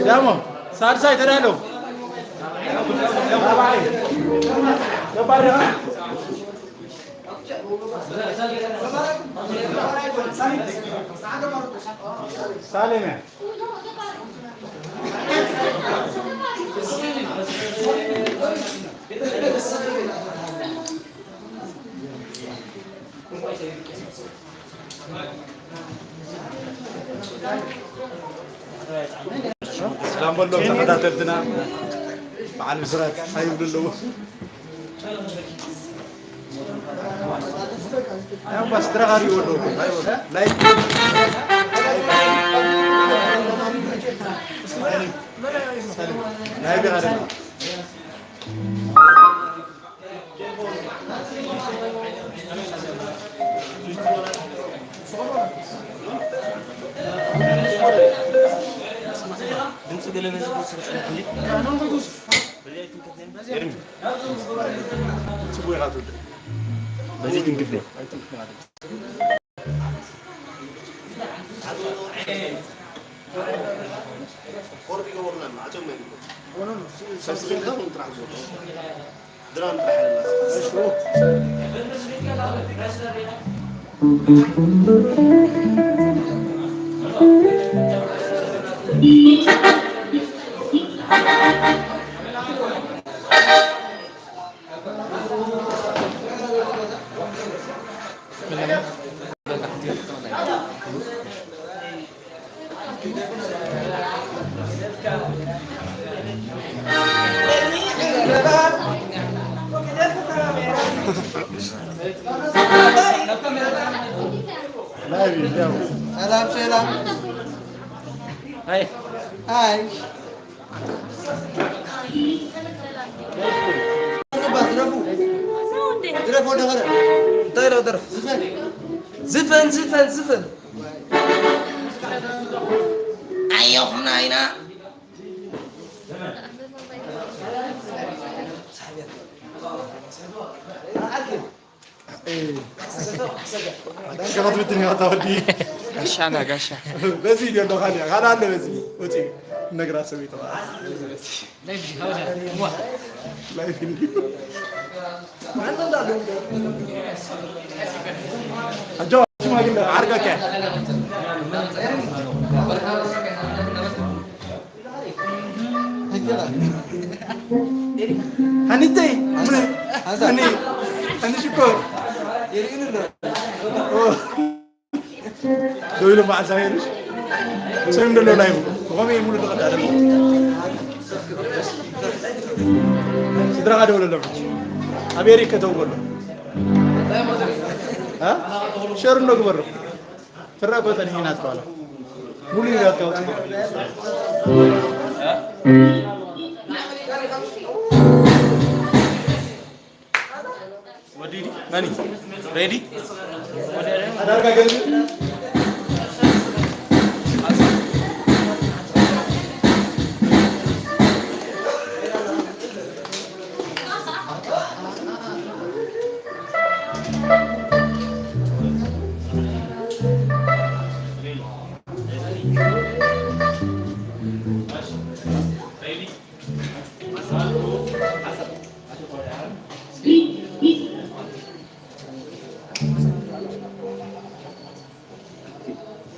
ያሞ ሳልሳይ ተዳለው። ራብዓይ ገባር ደኻ? ሳሌም እያ። ሰላም በሎም ተኸታተልትና። በዓል ብስራት እንታይ ይብሉ ኣለዉ? ኣምባስ ተረኻቢ ወዶ ናይ ናይ ናይ ድምፂ ገለ ነዚ ክወስድ ጸኒሑ እንዴ? በዚ ኣይትንከፍ ነይሩ። ኤርሚ፣ ጽቡቕ ኢኻ ትውድእ። በዚ ኣይትንከፍ ነይሩ። ኣይትንከፍ ማለት እዩ። ኮርድ ይገብሩና፣ ማዕጾ የማይንኮ። ሰብስክሪን ጥራሕ ዝገብሩ። ድራም ጥራሕ ኣይደላስ። ሰላም ሰላም። ሃይ። ሃይ። ድረፉ። ድረፉ ወደ ኸረ። እንታይ ኢሎ ደርፍ? ዝፈን። ዝፈን፣ ዝፈን፣ ዝፈን። ኣዮኽና ኢና። ጋሻ ክትብትን ኢኻ እታ ወዲ። ጋሻና ጋሻ። በዚ ኢልዮ ኣሎ ካልእ፣ ካልእ ኣሎ በዚ። ወፂ ነግራ ሰብ ይተባል። ላይፍ እንዲ። ኣጆ ሽማግለ ዓርቀከ። ሃኒተይ፣ ሃኒ፣ ሃኒ ሽኮር። ደው ኢሉ መዓልቲ ኣየርሽ። ሰሚም ደሎ ላይቭ። ብኸመይ ሙሉ ተቐዳ ደሎ። ስድራኻ ደውለሎም። ኣብ ኤሪክ ከተው በሎ። እ? ሸር እንዶ ግበሮ። ትረአ እኮ ጸኒሕና ትባላ። ሙሉ ይዛት ካውጽ። ወዲዲ መኒ ሬዲ ኣዳርጋ ገንዝ።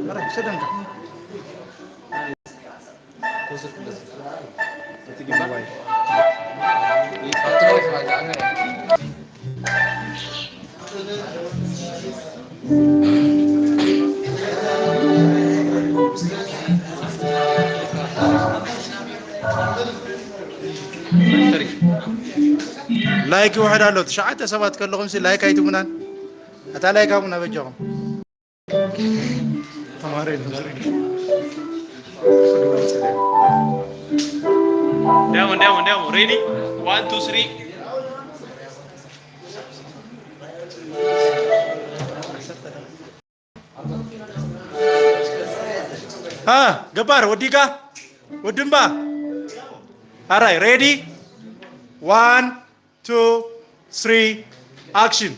ኧረ፣ ሰደንካ። ላይክ ይውሕድ ኣሎ። ትሽዓተ ሰባት ከለኹም ሲ ላይክ ኣይትቡናን? እታ ላይክ ሃቡና በጃኹም። ተማሪ የለን። እንዲያውም፣ እንዲያውም፣ እንዲያውም፣ ሬዲ? ዋን፣ ቱ፣ ስሪ። አ፣ ገባር፣ ወዲጋ፣ ወድምባ። ኣራይ፣ ሬዲ? ዋን፣ ቱ፣ ስሪ፣ ኣክሽን።